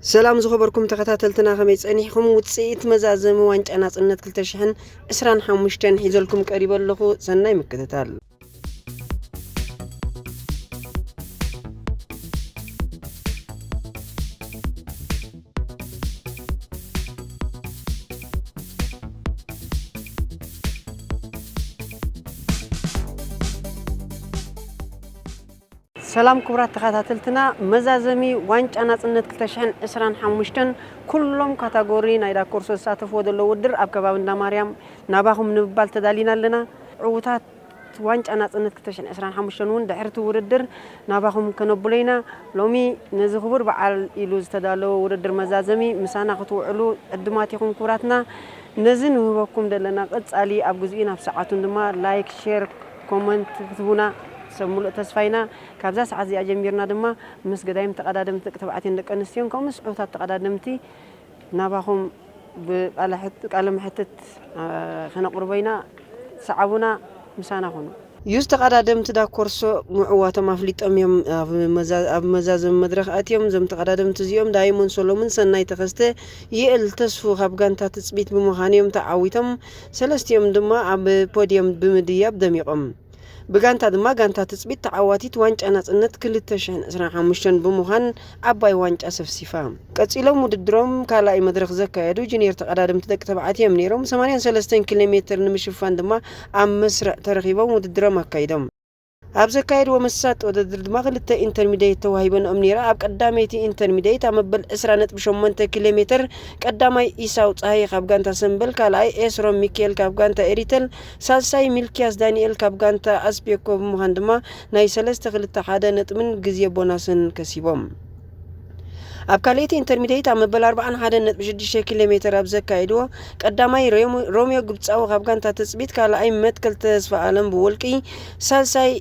ሰላም ዝኸበርኩም ተኸታተልትና፣ ከመይ ጸኒሕኩም? ውጽኢት መዛዘሚ ዋንጫ ናጽነት ክልተ ሽሕን ዕስራን ሓሙሽተን ሒዘልኩም ቀሪበ ኣለኹ። ሰናይ ምክትታል። ሰላም ክቡራት ተኸታተልትና፣ መዛዘሚ ዋንጫ ናጽነት ክልተ ሽሕን ዕስራን ሓሙሽተን ኩሎም ካታጎሪ ናይ ዳኮርሶ ዝሳተፍዎ ዘለዉ ውድድር ኣብ ከባቢ እንዳ ማርያም ናባኹም ንምባል ተዳሊና ኣለና። ዕዉታት ዋንጫ ናጽነት ክልተ ሽሕን ዕስራን ሓሙሽተን እውን ድሕርቲ ውድድር ናባኹም ከነብሎ ኢና። ሎሚ ነዚ ክቡር በዓል ኢሉ ዝተዳለወ ውድድር መዛዘሚ ምሳና ክትውዕሉ ዕዱማት ኢኹም ክቡራትና። ነዚ ንህበኩም ዘለና ቀጻሊ ኣብ ግዜኡ ናብ ሰዓቱን ድማ ላይክ፣ ሼር፣ ኮመንት ክትህቡና ሰብ ሙሉእ ተስፋ ኢና። ካብዛ ሰዓት እዚኣ ጀሚርና ድማ ምስ ገዳይም ተቐዳደምቲ ደቂ ተባዕትዮን ደቂ ኣንስትዮን ከምኡ ምስ ዕዉታት ተቐዳደምቲ ናባኹም ብቃለ ሕት-፣ ቃለ መሕትት፣ አ፣ ከነቕርቦ ኢና። ሰዓቡና፣ ምሳና ኩኑ። ዩዝ ተቐዳደምቲ ዳኮርሶ ምዕዋቶም ኣፍሊጦም እዮም። ኣብ መዛ-፣ ኣብ መዛዘሚ መድረኽ ኣትዮም። እዞም ተቐዳደምቲ እዚኦም ዳይሞን ሶሎምን ሰናይ ተኸስተ ይእል ተስፉ ካብ ጋንታ ትጽቢት ብምዃን እዮም ተዓዊቶም። ሰለስቲኦም ድማ ኣብ ፖድየም ብምድያብ ደሚቖም። ብጋንታ ድማ ጋንታ ትጽቢት ተዓዋቲት ዋንጫ ናጽነት ክልተ ሽሕን ዕስራን ሓሙሽተን ብምዃን ዓባይ ዋንጫ ሰፍሲፋ። ቀጺሎም ውድድሮም ካልኣይ መድረኽ ዘካየዱ ጁኒየር ተቐዳደምቲ ደቂ ተባዕትዮ እዮም ነይሮም። ሰማንያን ሰለስተን ኪሎ ሜትር ንምሽፋን ድማ ኣብ መስርዕ ተረኺቦም ውድድሮም ኣካይዶም። ኣብ ዘካየድዎ መሳጢ ውድድር ድማ ክልተ ኢንተርሚዲየት ተዋሂበንኦም ነይራ። ኣብ ቀዳመይቲ ኢንተርሚዲየት ኣብ መበል ዕስራ ነጥቢ ሸሞንተ ኪሎ ሜትር ቀዳማይ ኢሳው ጸሃየ ካብ ጋንታ ሰምበል፣ ካልኣይ ኤስሮም ሚካኤል ካብ ጋንታ ኤሪተል፣ ሳልሳይ ሚልኪያስ ዳንኤል ካብ ጋንታ ኣስቤኮ ብምዃን ድማ ናይ ሰለስተ ክልተ ሓደ ነጥብን ግዜ ቦናስን ከሲቦም። ኣብ ካልኣይቲ ኢንተርሚዲየት ኣብ መበል ኣርባዓን ሓደን ነጥቢ ሽዱሽተ ኪሎ ሜትር ኣብ ዘካየድዎ፣ ቀዳማይ ሮሚ-፣ ሮሚዮ ግብጻዊ ካብ ጋንታ ትጽቢት፣ ካልኣይ መትከል ተስፋ ኣለም ብወልቂ፣ ሳልሳይ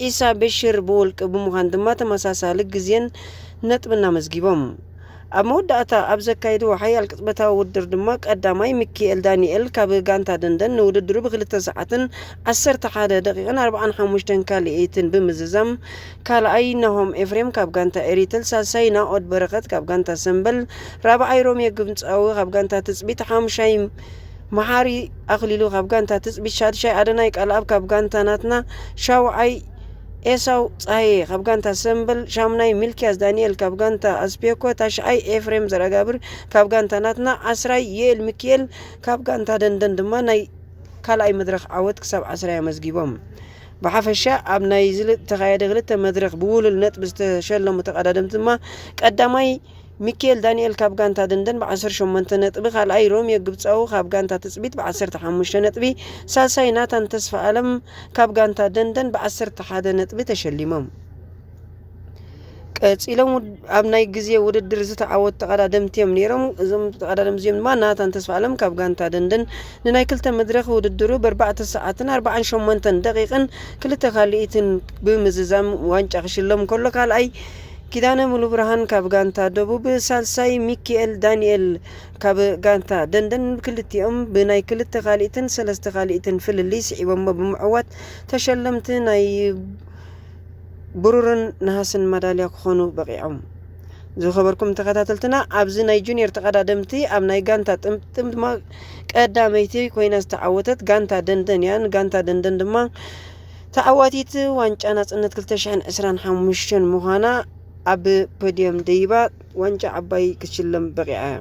ኢሳ በሽር ብወልቂ ብምዃን ድማ ተመሳሳሊ ግዜን ነጥብን ኣመዝጊቦም። ኣብ መወዳእታ ኣብ ዘካየድዎ ሓያል ቅጽበታዊ ውድድር ድማ ቀዳማይ ሚኪኤል ዳንኤል ካብ ጋንታ ደንደን ንውድድሩ ብክልተ ሰዓትን ዓሰርተ ሓደ ደቂቕን ኣርባዓን ሓሙሽተን ካልኣይትን ብምዝዛም፣ ካልኣይ ናሆም ኤፍሬም ካብ ጋንታ ኤሪተል፣ ሳልሳይ ናኦድ በረኸት ካብ ጋንታ ሰምበል፣ ራብዓይ ሮሜ ግብጻዊ ካብ ጋንታ ትጽቢት፣ ሓሙሻይ መሓሪ ኣኽሊሉ ካብ ጋንታ ትጽቢት፣ ሻድሻይ ኣደናይ ቃልኣብ ካብ ጋንታ ናትና፣ ሻውዓይ ኤሳው ጸሃየ ካብ ጋንታ ሰምበል፣ ሻምናይ ሚልኪያስ ዳንኤል ካብ ጋንታ ኣስፔኮ፣ ታሽዓይ ኤፍሬም ዘረጋብር ካብ ጋንታ ናትና፣ ዓስራይ ዮኤል ሚኪኤል ካብ ጋንታ ደንደን ድማ ናይ ካልኣይ መድረኽ ዓወት ክሳብ ዓስራይ ኣመዝጊቦም። ብሓፈሻ ኣብ ናይ ዝል-፣ ተኻየደ ክልተ መድረኽ ብውሉል ነጥቢ ዝተሸለሙ ተቐዳደምቲ ድማ ቀዳማይ ሚኪኤል ዳንኤል ካብ ጋንታ ደንደን ብዓሰርተ ሸሞንተ ነጥቢ፣ ካልኣይ ሮሚዮ ግብጻዊ ካብ ጋንታ ትጽቢት ብዓሰርተ ሓሙሽተ ነጥቢ፣ ሳልሳይ ናታን ተስፋ ኣለም ካብ ጋንታ ደንደን ብዓሰርተ ሓደ ነጥቢ ተሸሊሞም። ቀጺሎም ውድ-፣ ኣብ ናይ ግዜ ውድድር ዝተዓወቱ ተቐዳደምቲ እዮም ነይሮም። እዞም ተቐዳደምቲ እዚኦም ድማ ናታን ተስፋ ኣለም ካብ ጋንታ ደንደን ንናይ ክልተ መድረኽ ውድድሩ ብኣርባዕተ ሰዓትን ኣርባዓን ሸሞንተን ደቂቕን ክልተ ካልኢትን ብምዝዛም ዋንጫ ክሽለም ከሎ፣ ካልኣይ ኪዳነ ሙሉብርሃን ካብ ጋንታ ደቡብ፣ ሳልሳይ ሚኪኤል ዳንኤል ካብ ጋንታ ደንደን፣ ክልቲኦም ብናይ ክልተ ካልኢትን ሰለስተ ካልኢትን ፍልልይ ስዒቦሞ ብምዕዋት ተሸለምቲ ናይ ብሩርን ነሃስን ማዳልያ ክኾኑ በቒዖም። ዝኸበርኩም ተኸታተልትና፣ ኣብዚ ናይ ጁኒየር ተቐዳደምቲ ኣብ ናይ ጋንታ ጥምጥም ድማ ቀዳመይቲ ኮይና ዝተዓወተት ጋንታ ደንደን እያ። ንጋንታ ደንደን ድማ ተዓዋቲት ዋንጫ ናጽነት ክልተ ሽሕን ዕስራን ሓሙሽተን ምዃና ኣብ ፖድየም ደይባ ዋንጫ ዓባይ ክትሽለም በቒዓ እያ።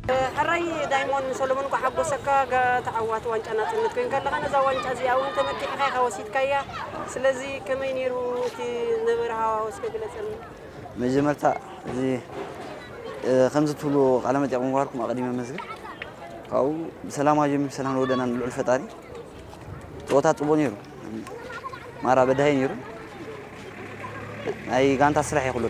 ሕራይ ዳይሞን ሰሎሞን፣ ኳ ሓጎሰካ፣ ጋ-፣ ተዓዋቲ ዋንጫ ናጽነት ኮይንካ ኣለኻ። ነዛ ዋንጫ እዚኣ እውን ተመኪሕካ ኢኻ ወሲድካያ። ስለዚ ከመይ ነይሩ እቲ ነበረ ሃዋህው እስከ ግለጸልና። መጀመርታ እዚ፣ እ፣ ከምዚ ትብሉ ቃለ መጠይቕ ምግባርኩም ኣቐዲመ መስግን። ካብኡ ብሰላም ኣጀሚሩ ብሰላም ለወደና ልዑል ፈጣሪ። ጸወታ ጽቡቕ ነይሩ። ማራ በዳሂ ነይሩ። ናይ ጋንታ ስራሕ እዩ ኩሉ።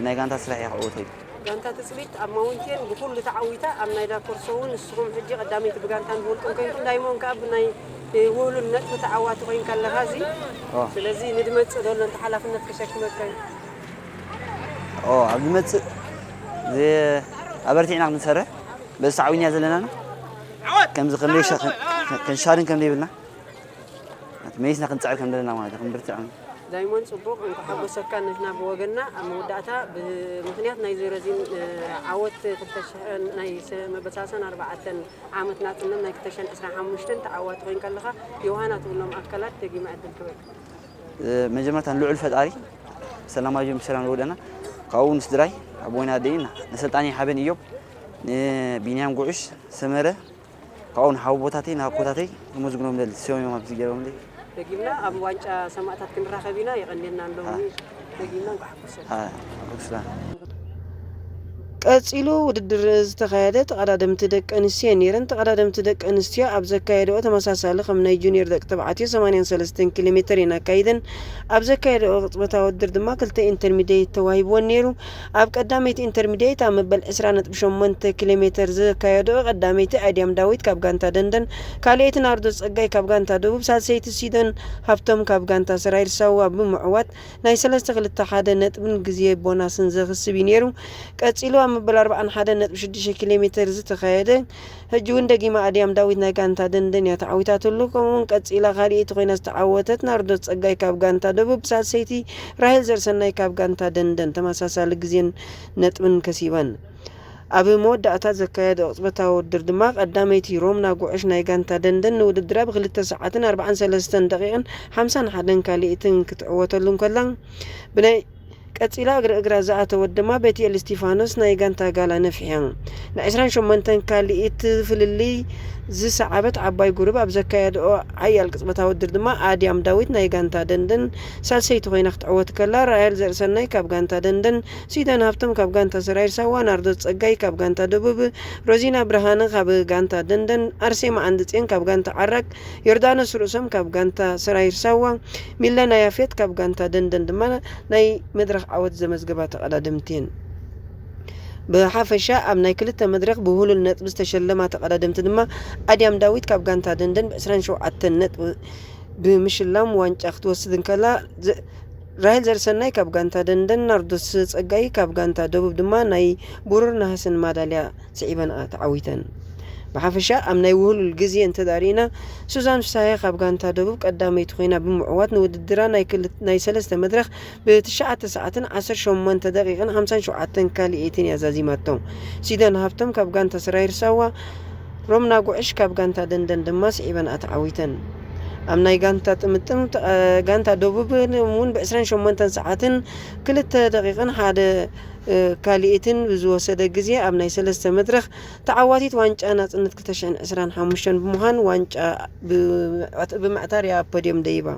ናይ ጋንታ ስራሕ እዩ ክዕወት እዩ። ጋንታ ትጽቢት ኣብ ማውንቴን ብኹሉ ተዓዊታ፣ ኣብ ናይ ዳኮርሶ እውን ንስኹም ሕጂ ቀዳመይቲ ብጋንታን ብውልቅን ኮይንኩም፣ ዳይሞን ከኣ ብናይ ውህሉል ነጥቢ ተዓዋቲ ኮይንካ ኣለኻ። እዚ ኦ። ስለዚ ንድመጽእ ዘሎ እንተ ሓላፍነት ክሸክመካ እዩ። ኦ፣ ኣብ ዝመጽእ ዘ-፣ ኣበርቲዕና ክንሰርሕ በዚ ተዓዊና ዘለና። ከምዚ ከም ደይሸ-፣ ከ-፣ ከ-፣ ክንሻርን ከም ደይብልና መሊስና ክንጽዕር ከም ዘለና ማለት እዩ። ክንብርትዕ። ዳይሞን፣ ጽቡቕ፣ እንኳዕ ሓጎሰካ። ንሕና ብወገንና ኣብ መወዳእታ ብምኽንያት ናይ ዙርያ እዚ፣ እ፣ ዓወት ክልተ ሽሕን ናይ ሰ-፣ መበል ሰላሳን ኣርባዕተን ዓመት ናጽነት ናይ ክልተ ሽሕን ዕስራን ሓሙሽተን ተዓዋቲ ኮይንካ ኣለኻ። ዮሃና ትብሎም ኣካላት ደጊመ ዕድል ክበል። እ፣ መጀመርታ ንልዑል ፈጣሪ ሰላም ኣጆም ብሰላም ዝወደና። ካብኡ ንስድራይ፣ ኣቦይና ኣደይና፣ ንሰልጣኒ ሓበን ኢዮብ፣ ንቢንያም ጉዑሽ፣ ሰመረ፣ ካብኡ ንሓወቦታተይ፣ ንኣኮታተይ፣ ንመዝግኖም ደል ሰዮም እዮም ኣብዚ ገይሮምለይ። ደጊምና ኣብ ዋንጫ ሰማእታት ክንራኸብ ኢና። የቐንየልና ኣለዉ። አ። ደጊምና እንኳዕ ሓጎሰና። አ፣ ኣኩስላ። ቀጺሉ ውድድር ዝተኻየደ ተቐዳደምቲ ደቂ ኣንስትዮ ነይረን። ተቐዳደምቲ ደቂ ኣንስትዮ ኣብ ዘካየደኦ ተመሳሳሊ ከም ናይ ጁኒየር ደቂ ተባዕትዮ ሰማንያን ሰለስተን ኪሎ ሜተር እየን ኣካይደን። ኣብ ዘካየደኦ ቅጽበታዊ ውድድር ድማ ክልተ ኢንተርሚዲየት ተዋሂብወን ነይሩ። ኣብ ቀዳመይቲ ኢንተርሚዲየት ኣብ መበል ዕስራ ነጥቢ ሸሞንተ ኪሎ ሜተር ዘካየደኦ ቀዳመይቲ ኣድያም ዳዊት ካብ ጋንታ ደንደን፣ ካልኣይቲ ናርዶስ ጸጋይ ካብ ጋንታ ደቡብ፣ ሳልሰይቲ ሲዶን ሃብቶም ካብ ጋንታ ሰራይር ሳዋ ብምዕዋት ናይ ሰለስተ ክልተ ሓደ ነጥብን ግዜ ቦናስን ዘኽስብ እዩ ነይሩ። ቀጺሉ ኣብ መበል ኣርብዓን ሓደን ነጥቢ ሽዱሽተ ኪሎ ሜተር ዝተኻየደ፣ ሕጂ እውን ደጊማ ኣድያም ዳዊት ናይ ጋንታ ደንደን እያ ተዓዊታትሉ። ከምኡውን ቀጺላ ካልኣይቲ ኮይና ዝተዓወተት ናርዶስ ጸጋይ ካብ ጋንታ ደቡብ፣ ሳልሰይቲ ራሄል ዘርሰናይ ካብ ጋንታ ደንደን ተመሳሳሊ ግዜን ነጥብን ከሲበን። ኣብ መወዳእታ ዘካየደ ቅጽበታዊ ውድድር ድማ ቀዳመይቲ ሮምና ጉዕሽ ናይ ጋንታ ደንደን ንውድድራ ብክልተ ሰዓትን ኣርባዓን ሰለስተን ደቂቕን ሓምሳን ሓደን ካልኣይትን ክትዕወተሉ እንከላ፣ ብናይ ቀጺላ እግሪ እግራ ዝኣተወት ድማ ቤትኤል እስቲፋኖስ ናይ ጋንታ ጋላ ነፍሕ እያ። ንዕስራን ሸሞንተን ካልኣይቲ ፍልልይ ዝሰዓበት ዓባይ ጉሩብ ኣብ ዘካየድኦ ሓያል ቅጽበታዊ ውድድር ድማ ኣድያም ዳዊት ናይ ጋንታ ደንደን ሳልሰይቲ ኮይና ክትዕወት ከላ፣ ራሄል ዘርእሰናይ ካብ ጋንታ ደንደን፣ ሲደን ሃብቶም ካብ ጋንታ ሰራይር ሳዋ፣ ናርዶስ ጸጋይ ካብ ጋንታ ደቡብ፣ ሮዚና ብርሃነ ካብ ጋንታ ደንደን፣ ኣርሴማ ኣንድጽዮን ካብ ጋንታ ዓራግ፣ ዮርዳኖስ ርእሶም ካብ ጋንታ ሰራይር ሳዋ፣ ሚለና ያፌት ካብ ጋንታ ደንደን ድማ ናይ መድረኽ ዓወት ዘመዝገባ ተቐዳደምቲ እየን። ብሓፈሻ ኣብ ናይ ክልተ መድረኽ ብህሉል ነጥቢ ዝተሸለማ ተቐዳደምቲ ድማ ኣድያም ዳዊት ካብ ጋንታ ደንደን ብዕስራን ሸውዓተን ነጥቢ ብምሽላም ዋንጫ ክትወስድ እንከላ፣ ዘ-፣ ራሄል ዘርሰናይ ካብ ጋንታ ደንደን፣ ናርዶስ ጸጋይ ካብ ጋንታ ደቡብ ድማ ናይ ብሩር ነሃስን ማዳልያ ስዒበን ተዓዊተን። ብሓፈሻ ኣብ ናይ ውህሉል ግዜ እንተዳሪእና፣ ሱዛን ፍስሃየ ካብ ጋንታ ደቡብ ቀዳመይቲ ኮይና ብምዕዋት ንውድድራ ናይ ክል-፣ ናይ ሰለስተ መድረኽ ብትሽዓተ ሰዓትን ዓሰርተ ሸሞንተ ደቂቕን ሓምሳን ሸውዓተን ካልኣይትን እያ ዛዚማቶ። ሲደን ሃብቶም ካብ ጋንታ ሰራይር ሳዋ፣ ሮምና ጉዕሽ ካብ ጋንታ ደንደን ድማ ስዒበን ተዓዊተን። ኣብ ናይ ጋንታ ጥምጥም ተ-፣ ጋንታ ደቡብ እውን ብዕስራን ሸሞንተን ሰዓትን ክልተ ደቂቕን ሓደ ካልኣይትን ብዝወሰደ ግዜ ኣብ ናይ ሰለስተ መድረኽ ተዓዋቲት ዋንጫ ናጽነት ክልተ ሽሕን ዕስራን ሓሙሽተን ብምዃን ዋንጫ ብምዕታር እያ ኣብ ፖድዮም ደይባ።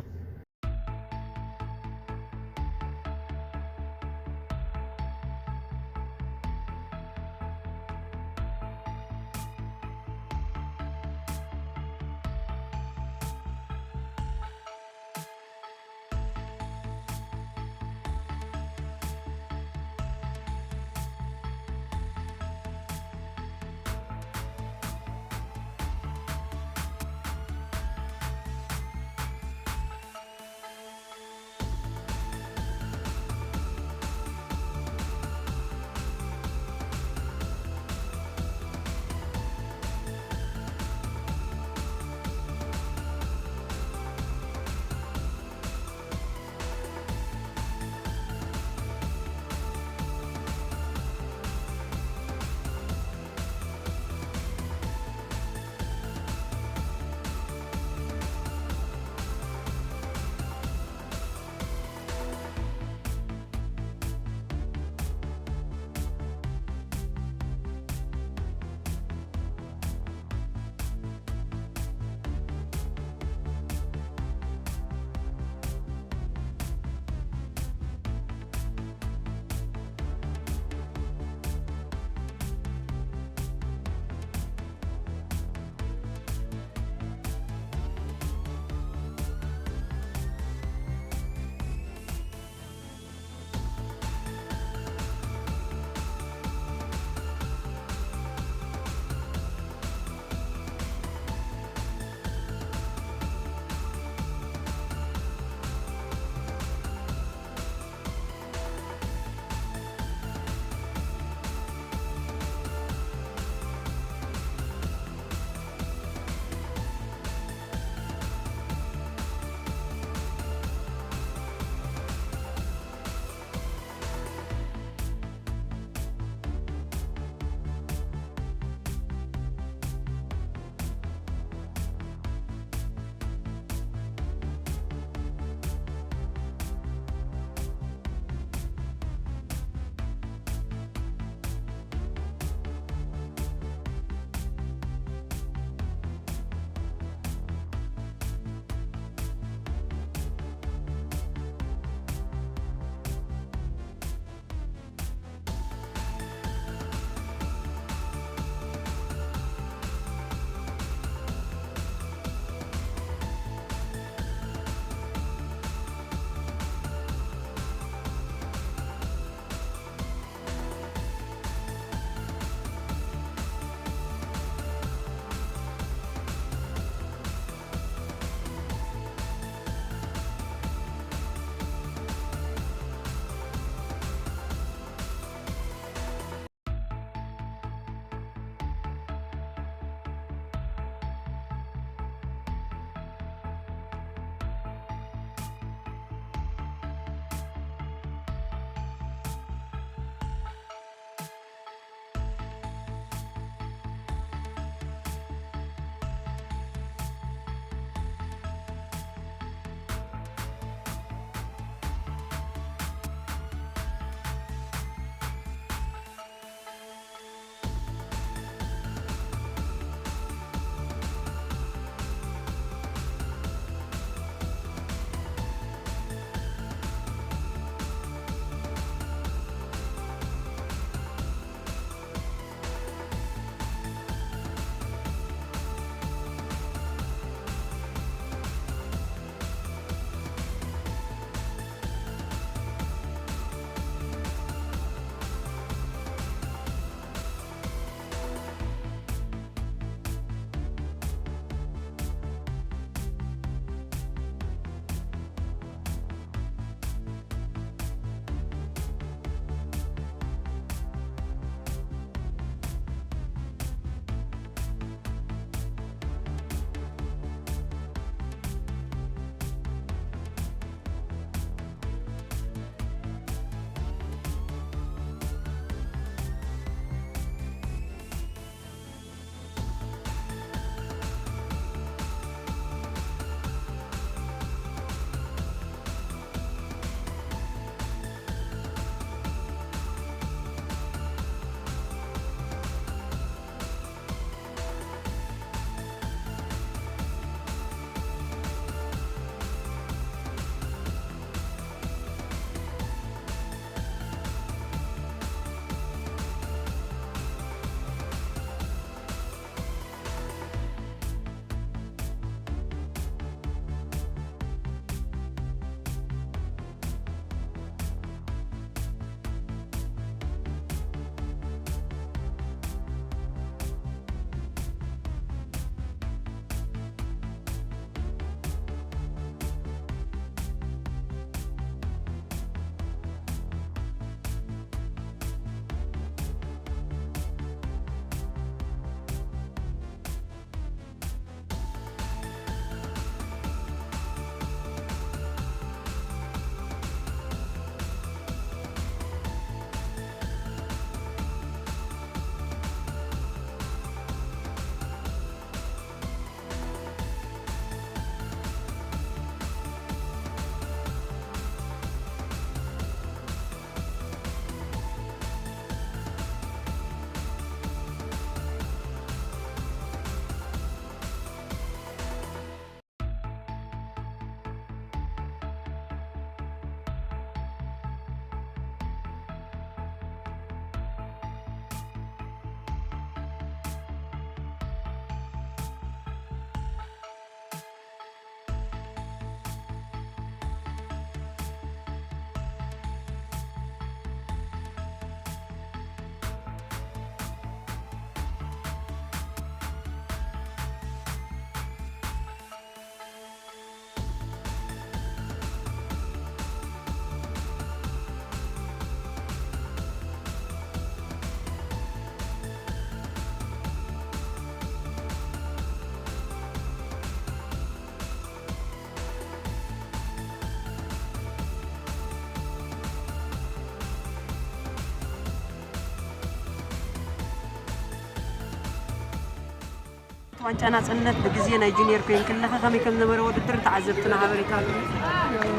ዋንጫ ናጽነት ብግዜ ናይ ጁኒየር ኮይን ከለኻ ከመይ ከም ነበረ ውድድር ተዓዘብትና ሓበሬታ ኣሎ?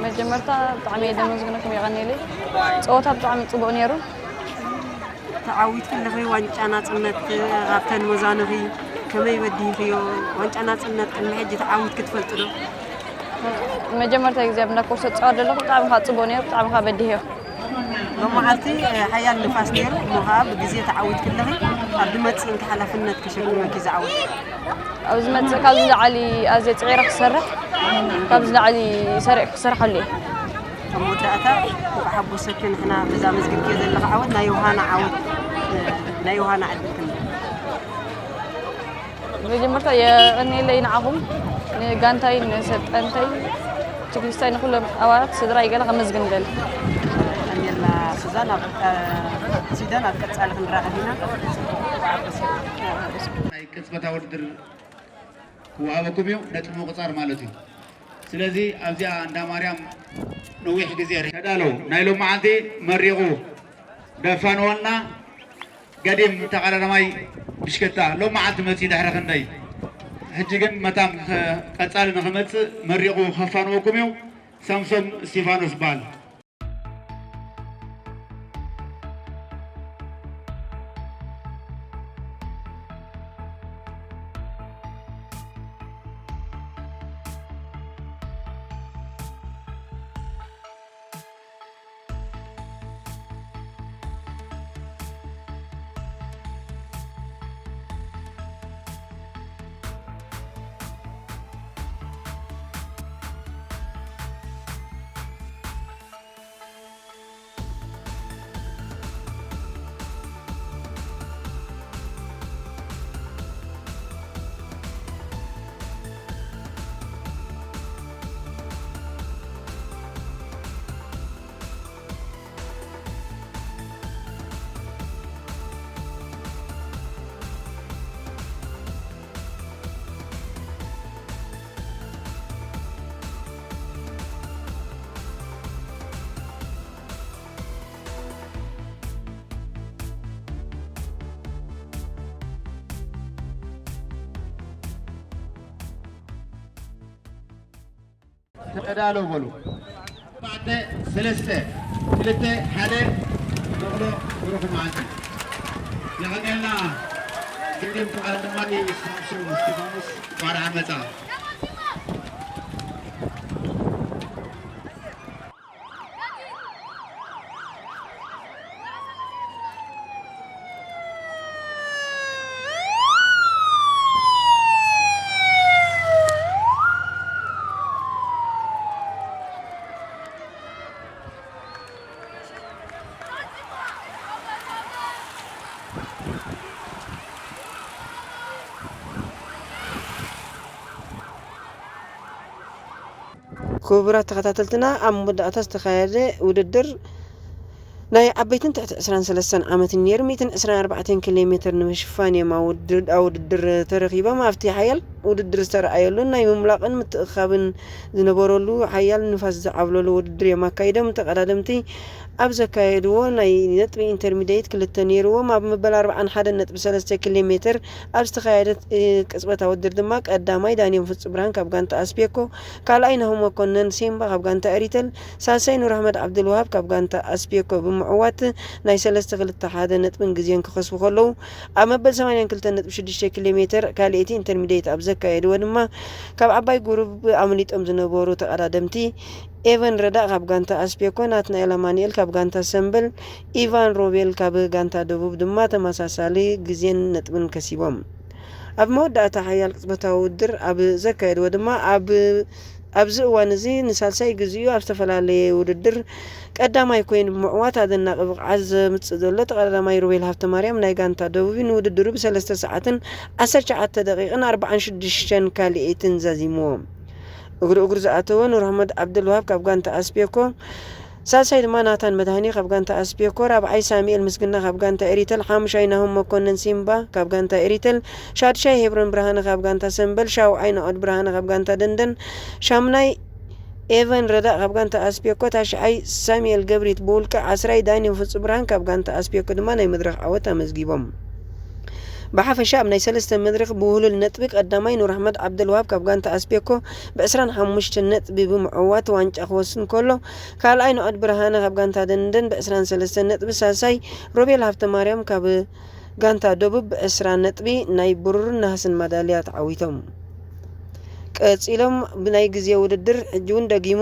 መጀመርታ ብጣዕሚ እየ ደመስግነኩም፣ የቐንየለይ። ፀወታ ብጣዕሚ ፅቡቅ ነይሩ። ተዓዊት ከለኺ ዋንጫ ናጽነት ኣብተን መዛኑኺ ከመይ በዲህኽዮ? ዋንጫ ናጽነት ቅድሚ ሕጂ ተዓዊት ክትፈልጥ ዶ? መጀመርታ ግዜ ኣብ እንዳ ኮርሶ ዝፃወት ዘለኹ ብጣዕሚ ከዓ ፅቡቅ ነይሩ፣ ብጣዕሚ ከዓ በዲህዮ። ሎመዓልቲ ሓያል ንፋስ ነይሩ እሞ ከዓ ብግዜ ተዓዊት ከለኺ ኣብ ዝመፅእ እንታይ ሓላፍነት ተሸኪመኪ ዝዓወት? ኣብ ዝመፅእ ካብዚ ንላዕሊ ኣዝየ ፅዒረ ክሰርሕ፣ ካብዚ ንላዕሊ ሰሪዕ ክሰርሓሉ እየ። ኣብ መወዳእታ ብሓጎሰኪ ንሕና በዛ መዝግብኪ ዘለኻ ዓወት ናይ ዮሃና ዓወት ናይ ዮሃና ዕድል ክንብል። መጀመርታ የቐንየለይ ንዓኹም፣ ንጋንታይ፣ ንሰልጠንተይ፣ ችግሪስታይ፣ ንኩሎም ኣባላት ስድራይ ገለ ከመስግን እደሊ። ኣሜላ ሱዛን ኣብ ሲዳን ኣብ ቀጻሊ ክንራኸብ ኢና። ናይ ቅጽበታዊ ውድድር ክወሃበኩም እዩ፣ ነጥቢ ምቁጻር ማለት እዩ። ስለዚ ኣብዚኣ እንዳ ማርያም ነዊሕ ግዜ ተዳለው ናይ ሎማዓንቲ መሪቑ ደፋንወልና። ገዲም ተቐዳዳማይ ብሽክታ ሎማዓንቲ መፂኡ ድሕሪ ክንደይ ሕጂ ግን መታን ቀፃሊ ንኽመፅእ መሪቑ ከፋንወኩም እዩ። ሳምሶም እስቲፋኖስ በሃል። ተዳለው በሉ። ኣርባዕተ ሰለስተ ክልተ ሓደ። በቕሎ ብሩኽ መዓልቲ። የቐንየልና። ግድም ተቓል ድማ ሳምሶን እስጢፋኖስ ባርዓ መጻ። ክቡራት ተኸታተልትና፣ ኣብ መወዳእታ ዝተኻየደ ውድድር ናይ ዓበይትን ትሕቲ ዕስራን ሰለስተን ዓመትን ነይሩ። ሚእትን ዕስራን ኣርባዕተን ኪሎ ሜትር ንምሽፋን እዮም ኣብ ውድድር፣ ኣብ ውድድር ተረኺቦም። ኣብቲ ሓያል ውድድር ዝተረኣየሉን ናይ ምምላቕን ምትእኽኻብን ዝነበረሉ ሓያል ንፋስ ዝዓብለሉ ውድድር እዮም ኣካይዶም። ተቐዳደምቲ ኣብ ዘካየድዎ ናይ ነጥቢ ኢንተርሚዲየት ክልተ ነይርዎም። ኣብ መበል ኣርባዓን ሓደን ነጥቢ ሰለስተ ኪሎ ሜትር ኣብ ዝተኻየደት ቅጽበታዊ ውድድር ድማ ቀዳማይ ዳንኤል ፍጹም ብርሃን ካብ ጋንታ ኣስቤኮ፣ ካልኣይ ናሆም መኮነን ሲምባ ካብ ጋንታ ኤሪተል፣ ሳልሳይ ኑር ኣሕመድ ዓብዱልውሃብ ካብ ጋንታ ኣስቤኮ ብምዕዋት ናይ ሰለስተ ክልተ ሓደ ነጥብን ግዜን ክኸስቡ ከለዉ፣ ኣብ መበል ሰማንያን ክልተን ነጥቢ ሽዱሽተ ኪሎ ሜትር ካልኣይቲ ኢንተርሚዲየት ኣብ ዘካየድዎ ድማ ካብ ዓባይ ጉሩብ ኣምሊጦም ዝነበሩ ተቐዳደምቲ ኤቨን ረዳእ ካብ ጋንታ ኣስቤኮ፣ ናትናኤል ኣማኑኤል ካብ ጋንታ ሰምበል፣ ኢቫን ሮቤል ካብ ጋንታ ደቡብ ድማ ተመሳሳሊ ግዜን ነጥብን ከሲቦም። ኣብ መወዳእታ ሓያል ቅጽበታዊ ውድድር ኣብ ዘካየድዎ ድማ ኣብ ኣብዚ እዋን እዚ ንሳልሳይ ግዜኡ ኣብ ዝተፈላለየ ውድድር ቀዳማይ ኮይኑ ብምዕዋት ኣደናቂ ብቕዓት ዘምጽእ ዘሎ ተቐዳዳማይ ሮቤል ሃብተማርያም ናይ ጋንታ ደቡብ ንውድድሩ ብሰለስተ ሰዓትን ዓሰርተ ትሽዓተ ደቂቕን ኣርባዓን ሽዱሽተን ካልኤትን ዛዚምዎ። እግሪ እግሩ ዝኣተወ ኑር ኣሕመድ ዓብደልዋሃብ ካብ ጋንታ ኣስቤኮ፣ ሳልሳይ ድማ ናታን መድሃኔ ካብ ጋንታ ኣስቤኮ፣ ራብዓይ ሳሙኤል ምስግና ካብ ጋንታ ኤሪተል፣ ሓሙሻይ ናሆም መኮነን ሲምባ ካብ ጋንታ ኤሪተል፣ ሻድሻይ ሄብሮን ብርሃነ ካብ ጋንታ ሰምበል፣ ሻውዓይ ናኦድ ብርሃነ ካብ ጋንታ ደንደን፣ ሻምናይ ኤቨን ረዳእ ካብ ጋንታ ኣስቤኮ፣ ታሽዓይ ሳሙኤል ገብሪት ብውልቂ፣ ዓስራይ ዳንኤል ፍጹም ብርሃን ካብ ጋንታ ኣስቤኮ ድማ ናይ መድረኽ ዓወት ኣመዝጊቦም። ብሓፈሻ ኣብ ናይ ሰለስተ መድረኽ ብውህሉል ነጥቢ ቀዳማይ ኑር ኣሕመድ ዓብደልዋሃብ ካብ ጋንታ ኣስቤኮ ብ ዕስራን ሓሙሽተን ነጥቢ ብምዕዋት ዋንጫ ክወስድ እንከሎ፣ ካልኣይ ንዖድ ብርሃነ ካብ ጋንታ ደንደን ብ ዕስራን ሰለስተን ነጥቢ፣ ሳልሳይ ሮቤል ሃብተማርያም ካብ ጋንታ ደቡብ ብ ዕስራ ነጥቢ ናይ ብሩርን ነሃስን ማዳልያ ተዓዊቶም። ቀጺሎም ብናይ ግዜ ውድድር ሕጂ እውን ደጊሙ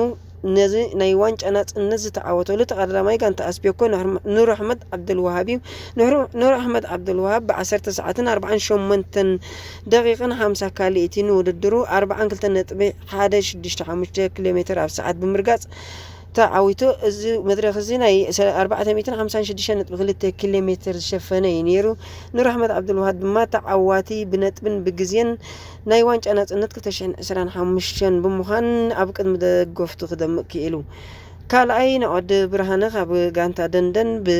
ነዚ ናይ ዋንጫ ናጽነት ዝተዓወተሉ ተቐዳዳማይ ጋንታ ኣስቤኮ ኑር ኣሕመድ ዓብደልዋሃብ እዩ። ኑር ኣሕመድ ዓብደልዋሃብ ብ10 ሰዓትን ኣርባዓን ሸሞንተን ደቂቕን ሓምሳ ካልኢቲ ንውድድሩ ኣርባዓን ክልተ ነጥቢ ሓደ ሽዱሽተ ሓሙሽተ ኪሎ ሜትር ኣብ ሰዓት ብምርጋጽ ተዓዊቱ። እዚ መድረኽ እዚ ናይ ኣርባዕተ ሚእትን ሓምሳን ሽዱሽተን ነጥቢ ክልተ ኪሎ ሜትር ዝሸፈነ እዩ ነይሩ። ኑር ኣሕመድ ዓብደልዋሃብ ድማ ተዓዋቲ ብነጥብን ብግዜን ናይ ዋንጫ ናጽነት ክልተ ሽሕን ዕስራን ሓሙሽተን ብምዃን ኣብ ቅድሚ ደገፍቱ ክደምቕ ክኢሉ። ካልኣይ ንዖድ ብርሃነ ካብ ጋንታ ደንደን ብ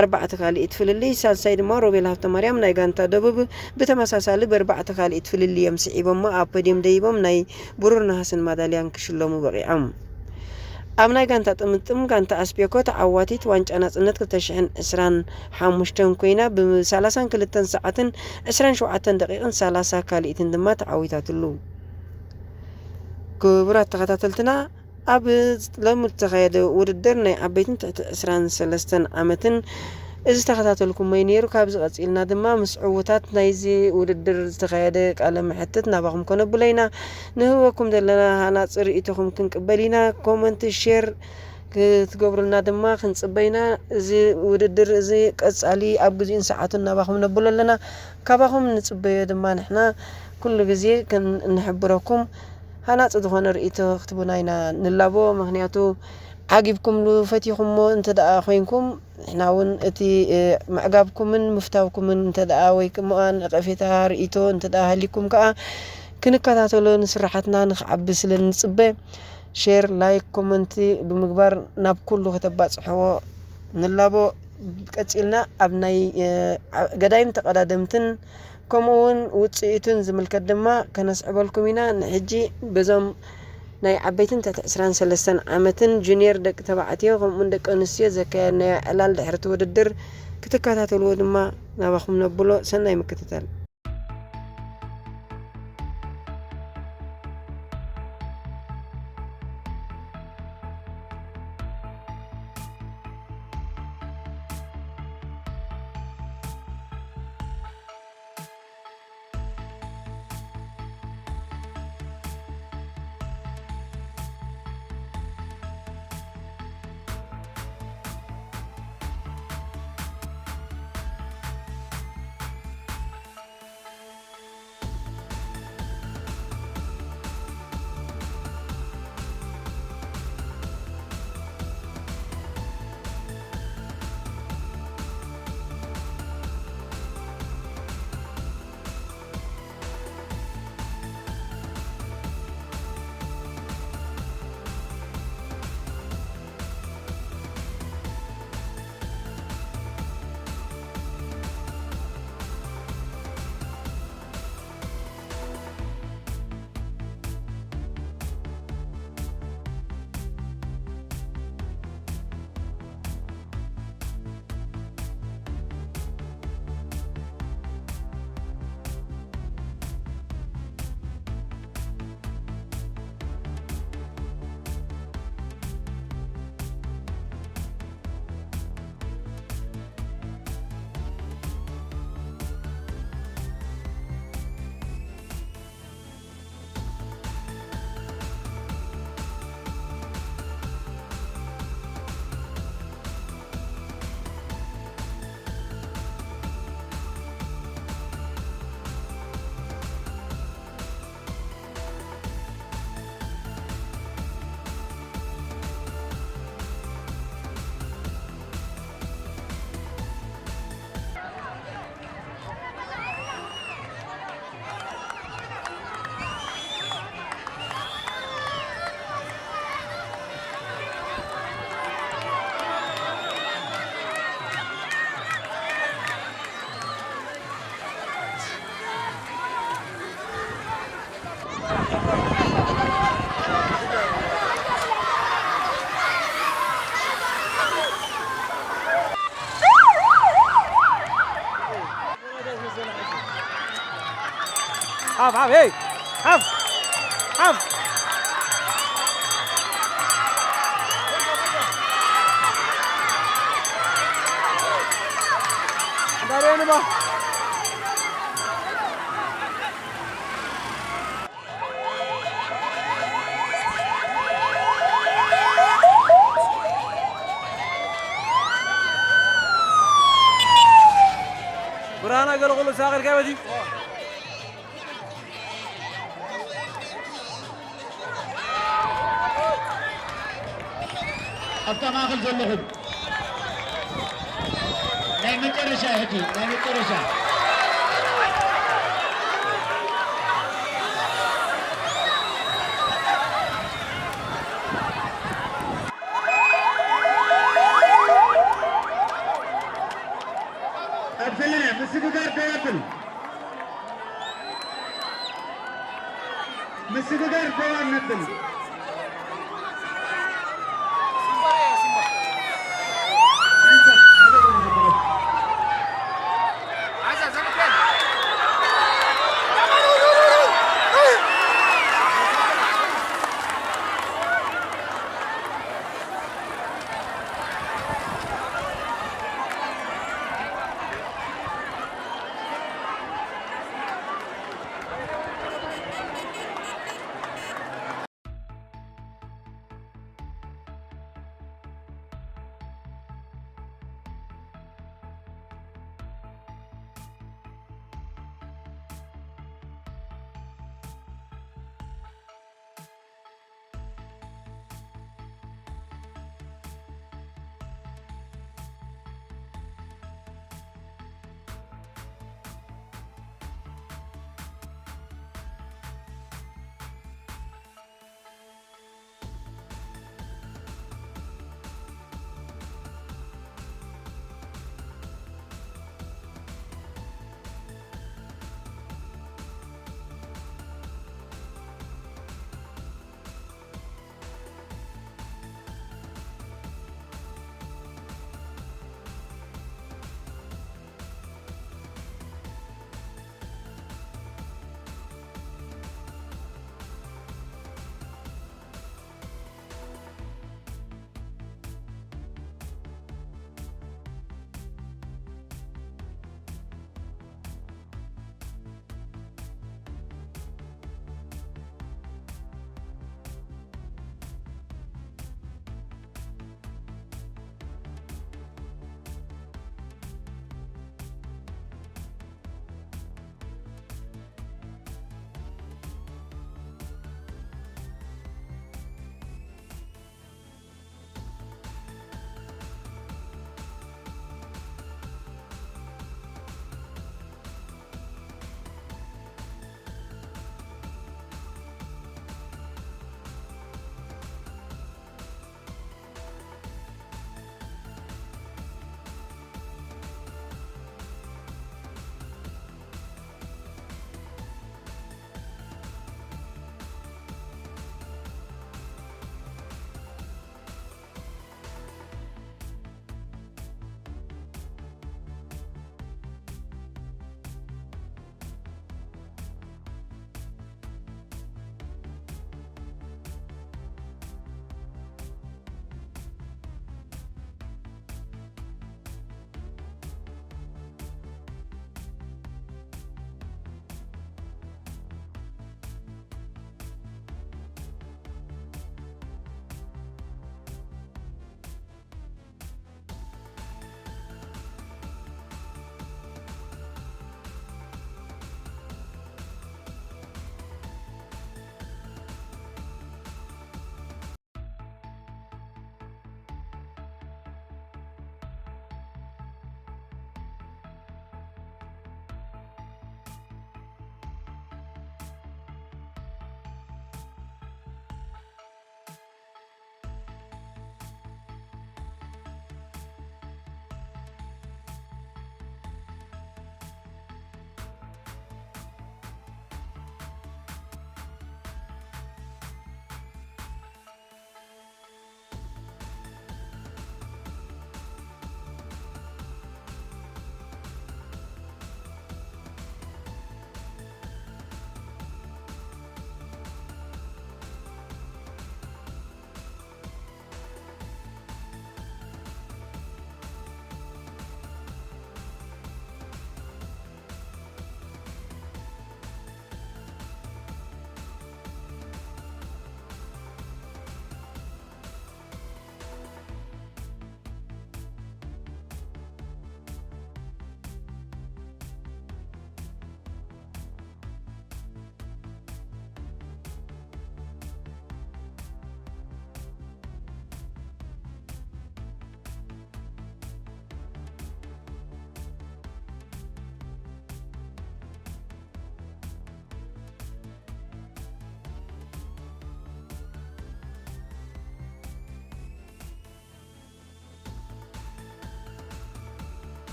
ኣርባዕተ ካልኢት ፍልልይ፣ ሳልሳይ ድማ ሮቤል ሃብተማርያም ናይ ጋንታ ደቡብ ብተመሳሳሊ ብኣርባዕተ ካልኢት ፍልልይ እዮም ስዒቦሞ ኣብ ፖድየም ደይቦም ናይ ብሩር ነሃስን ማዳልያን ክሽለሙ በቒዖም። ኣብ ናይ ጋንታ ጥምጥም ጋንታ ኣስቤኮ ተዓዋቲት ዋንጫ ናጽነት ክልተ ሽሕን ዕስራን ሓሙሽተን ኮይና ብ ሰላሳን ክልተን ሰዓትን ዕስራን ሸውዓተን ደቂቕን ሰላሳ ካልኢትን ድማ ተዓዊታትሉ። ክቡራት ተኸታተልትና፣ ኣብ ሎሚ ዝተኻየደ ውድድር ናይ ዓበይትን ትሕቲ ዕስራን ሰለስተን ዓመትን ዝተኸታተልኩሞ እዩ ነይሩ። ካብዚ ቀጺልና ድማ ምስ ዕዉታት ናይዚ ውድድር ዝተኻየደ ቃለ መሕትት ናባኹም ከነብሎ ኢና። ንህበኩም ዘለና ሃናጺ ርእይቶኹም ክንቅበል ኢና። ኮመንት፣ ሼር ክትገብሩልና ድማ ክንጽበ ኢና። እዚ ውድድር እዚ ቀጻሊ ኣብ ግዜኡን ሰዓቱን ናባኹም ነብሎ ኣለና። ካባኹም ንጽበዮ ድማ ንሕና ኩሉ ግዜ እንሕብረኩም ሃናጺ ዝኾነ ርእይቶ ክትቡና ኢና ንላቦ። ምኽንያቱ ዓጊብኩምሉ ፈቲኹሞ እንተ ደኣ ኮይንኩም፣ ንሕና እውን እቲ፣ እ፣ ምዕጋብኩምን ምፍታውኩምን እንተ ደኣ ወይ ከኣ ነቐፌታ ርእይቶ እንተ ደኣ ሃልይኩም ከኣ ክንከታተሎ ንስራሓትና ንኽዓቢ ስለ ንጽበ፣ ሼር፣ ላይክ፣ ኮመንቲ ብምግባር ናብ ኩሉ ከተባጽሕዎ ንላቦ። ቀጺልና ኣብ ናይ፣ እ፣ ዓ-፣ ገዳይም ተቐዳደምትን ከምኡ እውን ውጽኢቱን ዝምልከት ድማ ከነስዕበልኩም ኢና። ንሕጂ በዞም ናይ ዓበይትን ትሕቲ ዕስራን ሰለስተን ዓመትን ጁኒየር ደቂ ተባዕትዮ ከምኡውን ደቂ ኣንስትዮ ዘካየድናዮ ዕላል ድሕርቲ ውድድር ክትከታተልዎ ድማ ናባኹም ነብሎ። ሰናይ ምክትታል። حاف، هي. حاف. حاف. دارين با. ብርሃና ገለኹሉ ሳቕር ከበቲ። ኣብታ ማእከል ዘለኹም ናይ መጨረሻ ሕጂ ናይ መጨረሻ ኣብ ዘለና ምስግጋር ደው ኣብል። ምስግጋር ደው ኣብል።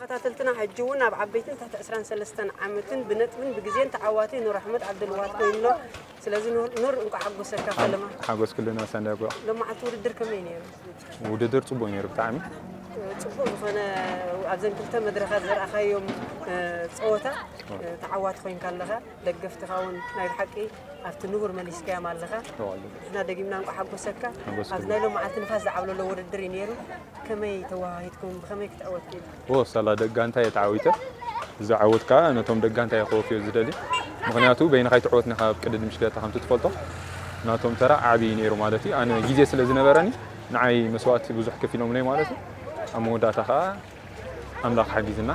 ተኸታተልትና ሕጂ እውን ኣብ ዓበይትን ትሕቲ ዕስራን ሰለስተን ዓመትን ብነጥብን ብግዜን ተዓዋቲ ኑር ኣሕመድ ዓብደልዋሃብ ኮይኑ ኣሎ። ስለዚ ኑር፣ ኑር እንኳዕ ሓጎሰካ ፈለማ። ሓጎስ ክልና ሳንዳጎ። ሎማዓልቲ ውድድር ከመይ ነይሩ? ውድድር ጽቡቕ ነይሩ ብጣዕሚ። ጽቡቕ ዝኾነ ኣብዘን ክልተ መድረኻት ዘርኣኻዮም፣ እ፣ ጸወታ፣ እ፣ ተዓዋቲ ኮይንካ ኣለኻ። ደገፍትኻ እውን ናይ ብሓቂ ኣብቲ ንቡር መሊስካዮም ኣለኻ። ተዋሉ። ንሕና ደጊምና እንኳዕ ሓጎሰካ። ሓጎስኩም። ኣብዚ ናይ ሎማዓልቲ ንፋስ ዝዓብለሎ ውድድር እዩ ነይሩ። ከመይ ተወሃሂድኩም? ብኸመይ ክትዕወት ክኢልኩም? ዎ፣ ሳላ ደጋንታ እየ ተዓዊተ። እዚ ዓወት ከኣ ነቶም ደጋንታ እየ ከወፍዮ ዝደሊ። ምኽንያቱ በይንኻ ኣይትዕወትን ኢኻ ኣብ ቅድድም ብሽክለታ ከምቲ ትፈልጦ። ናቶም ተራ ዓቢ እዩ ነይሩ ማለት እዩ። ኣነ ግዜ ስለ ዝነበረኒ ንዓይ መስዋእቲ ብዙሕ ከፊሎምለይ ማለት እዩ። ኣብ መወዳእታ ከኣ ኣምላኽ ሓጊዝና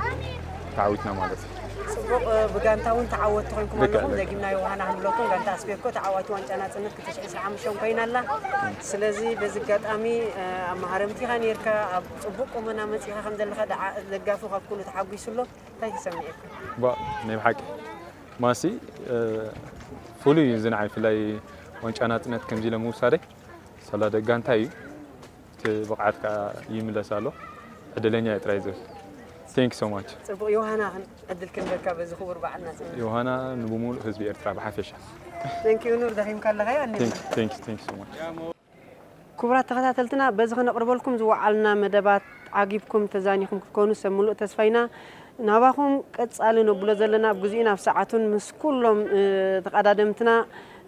ተዓዊትና ማለት እዩ። ጽቡቕ፣ እ፣ ብጋንታ እውን ተዓወትቲ ኮይንኩም ብጋንታ። ኣለኹም። ደጊምና ዮሃና ክንብለኩም፣ ጋንታ ኣስቤኮ ተዓዋቲ ዋንጫ ናጽነት ክልተ ሽሕን ዕስራን ሓሙሽተን ኮይና ኣላ። ስለዚ በዚ ኣጋጣሚ፣ እ፣ ኣብ መሃረምቲኻ ነይርካ፣ ኣብ ጽቡቕ ቁመና መጺኻ ከም ዘለኻ ደዓ-፣ ደጋፊ ካብ ኩሉ ተሓጒሱ ኣሎ። እንታይ ተሰሚዑካ? ባ፣ ናይ ብሓቂ ማሲ፣ እ፣ ፍሉይ እዩ እዚ ንዓይ፣ ብፍላይ ዋንጫ ናጽነት ከምዚ ኢለ ምውሳደይ። ሳላ ደጋንታ እዩ። እቲ ብቕዓት ከኣ ይምለስ ኣሎ። ዕድለኛ እየ ጥራይ ዝብል። Thank you so much። ጽቡቕ፣ ዮሃና ክን-፣ ዕድል ክንበካ በዚ ክቡር በዓል ናጽነት። ዮሃና ንብሙሉእ ህዝቢ ኤርትራ ብሓፈሻ። Thank you ኑር፣ ደኺምካ ኣለኻ፣ ያኔ። Thank you, thank you, thank you so much። ክቡራት ተኸታተልትና፣ በዚ ከነቕርበልኩም ዝወዓልና መደባት ዓጊብኩም ተዛኒኹም ክትኮኑ ሰብ ምሉእ ተስፋ ኢና። ናባኹም ቀጻሊ ነብሎ ዘለና ኣብ ግዜኡን ኣብ ሰዓቱን ምስ ኩሎም፣ እ፣ ተቐዳደምትና፣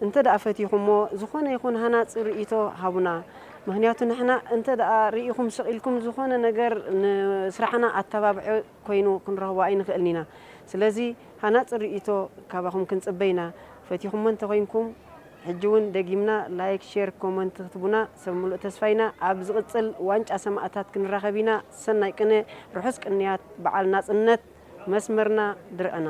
እንተ ደኣ ፈቲኹሞ፣ ዝኾነ ይኹን ሃናጺ ርእይቶ ሃቡና። ምኽንያቱ ንሕና እንተ ደኣ ርኢኹም ስቕ ኢልኩም፣ ዝኾነ ነገር ንስራሕና ኣተባብዖ ኮይኑ ክንረኽቦ ኣይንኽእልን ኢና። ስለዚ ሃናጺ ርእይቶ ካባኹም ክንጽበ ኢና። ፈቲኹሞ እንተኾይንኩም፣ ሕጂ እውን ደጊምና ላይክ፣ ሼር፣ ኮመንት ክትቡና ሰብ ምሉእ ተስፋ ኢና። ኣብ ዝቕጽል ዋንጫ ሰማእታት ክንራኸብ ኢና። ሰናይ ቅነ፣ ርሑስ ቅንያት በዓል ናጽነት። መስመርና ድርዕና።